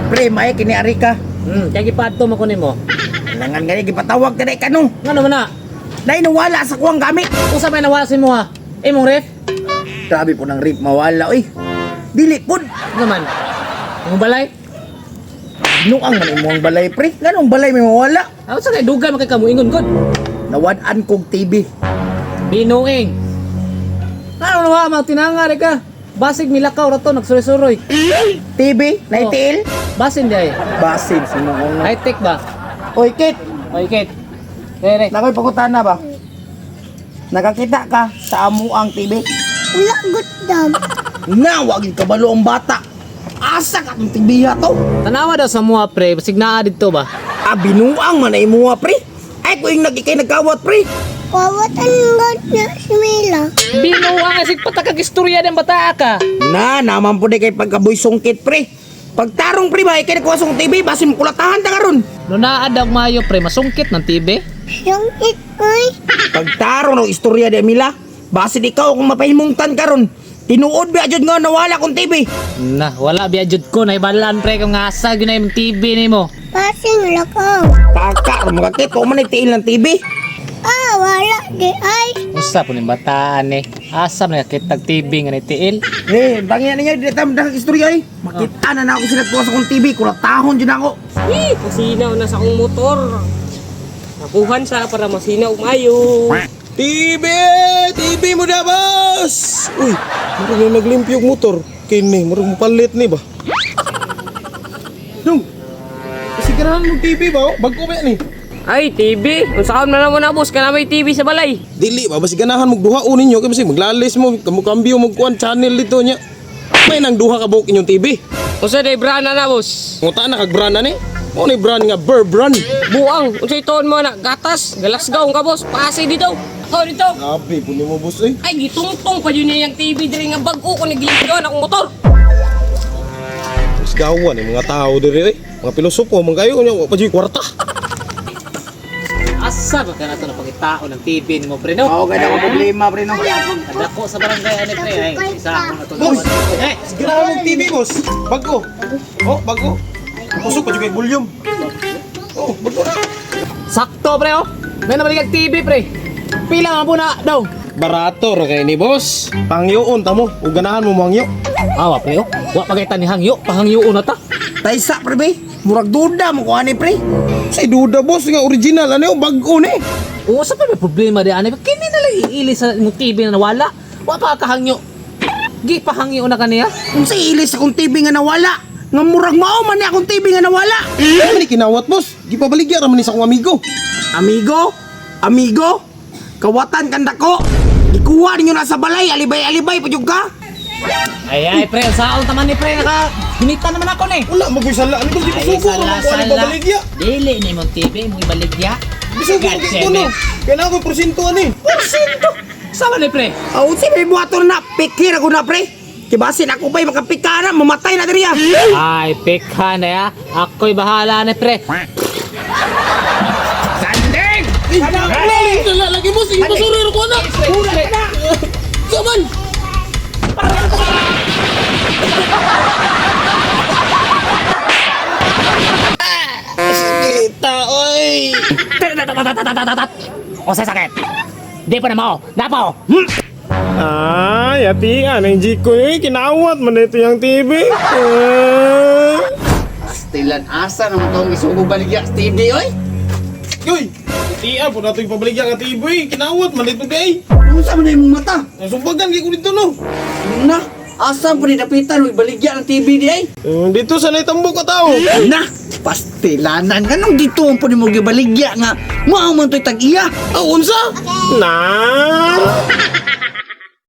Pre, may kini ari ka. Kaya gipadto mo ko nimo. Langan gani gipatawag ka dai kano. Ngano man na? Dai nawala sa kuwang gamit. Usa may nawala sa imo ha? Imong ref? Grabe po ng rip mawala oy. Dili pud. Ano man? Imong balay? Nuang man imong balay pre. Nganong balay may mawala? Ako sa kay dugay man kay kamo ingon gud. Nawad-an kog TV. Binuing. Ano na wa tinanga re ka? Basig milakaw ra to nagsuroy-suroy. TV naitiil. Basin di ay. Basin sa imong ulo. High tech ba? Oy Kit, Oy, Kate. Re, re. nakoy pangutana ba? Nakakita ka sa amuang TV? Wala good dam. Na, wag gyud kabalo ang bata. Asa ka tong TV ha to? Tanawa daw sa mua pre, basig naa didto ba? Ah, binuang man na imuha pre. Ay, ko yung nagikay nagkawat pre. Kawatan god na si Mila. Binuang ay sig patakag istorya ng bata ka. Na, naman po di kay pagkaboy sungkit pre. Pagtarong pre ba, ikay nagkuha sa TV, basin kulatahan ta karon. No naa daw mayo pre, masungkit ng TV. Sungkit oy. Pagtarong ng istorya di Mila, basin ikaw kung mapahimungtan karon. Tinuod ba jud nga nawala kong TV. Na, wala biya jud ko naibalan pre kung asa gyud na imong TV nimo. Pasing lakaw. Taka, makakit ko man tiil ng TV. Ah, wala di ay. Usa po ning bataan eh. Asa man nakakitag TV nga ni tiil. Eh, bangyan ninyo, di tayo madakag istorya eh. Makita na na ako sila nagkuha sa kong TV, kulatahon jud ako. Eh, pasinaw na sa akong motor. Nakuhan sa para masinaw mayo. TV! TV mo na, boss! Uy, murag yung naglimpyo yung motor. Kini, murag mo palit ni ba? Nung, kasi ganahan mong TV ba? oh? Bago ba yan eh? Ay, TV. Unsaon na naman na, boss? Kana may TV sa balay. Dili ba, basi ganahan mong duha ninyo. Kaya basi maglalis mo, kambyo mo kuan channel dito niya. May nang duha ka buok inyong TV. Unsa day brand na na, boss? Nguta na kag brand na ni. Mo ni brand nga Burr brand. Buang, unsay tuon mo na? Gatas, galasgaw ka, boss. Pase dito. Ako dito. Grabe po nimo boss eh. Ay, gitungtong pa yun niya yung TV diri nga bag-o ko naglimpyo akong motor. Mas gawan eh, mga tao diri eh. Mga pilosopo man kayo nya wa pa jud kwarta. Asa ba ka na to napangitao ng TV nimo pre no? Oo, kaya ako problema pre no. Kadako sa barangay ani pre ay isa ako na to. Boss! Eh, Ganahan mong TV boss. Bago. Oh, bago. Kusog pa jud kay volume. Oh, bago na. sakto pre oh. May nabaligag TV pre. Pila man po na daw. Barato ra kay ni boss. Pangyoon ta mo, ug ganahan mo mangyo. Awa pre oh. Wa pa kay tanihangyo, pahangyo na ta. Taysa pre be, murag duda mo kuha ni pre. Say duda boss nga original ano yung bag-o ni. Oo, sa pa may problema di ani. Kini na lang iili sa imong TV na nawala. Wa pa kahangyo. Gi pahangyo na kaniya. Kung sa ilis akong TV nga nawala, nga murag mao man ni akong TV nga nawala. Ano man ni kinawat boss? Gipabaligya ra man ni sa akong amigo. Amigo, amigo, kawatan kanda ko. Ikuha ninyo na sa balay, alibay-alibay pa jud ka. Ay ay pre, saon taman ni pre naka ginita naman ako ni. Wala magoy sala ani boss gipasugo ra man ko ani babaligya. Dili ni imong TV mo ibaligya. Bisugo God kay damn kuno. it. Kaya na ako porsyento ani. Porsyento. Sama ni pre. Aw, si may buhaton na, pikir ako na pre. Kibasin ako pa'y makapika na, mamatay na diri ah. Ay, pikha na ya. Ako'y bahala ni pre. Sanding! Wala lagi boss, ipasuro ra ko na. Saman. Sakita oy. O sa sakit. Di pa na mao. Napaw. Ay, atian ang Gco eh. Kinawat man ito yung TV. Ah. Pastilan asa naman tong isugo baligya sa TV oy. Uy, atian po na ito yung pabaligya nga TV. Kinawat man ito kay. Unsa man na imong mata? Nasumbagan kay ko dito no. Na, asa pa ni dapitan oy baligya ng TV di ay? Dito sa naitambok ka tao. Na, pastilanan nganong dito ang pud mo gibaligya nga mao man to'y tag-iya. Ah, unsa? Na.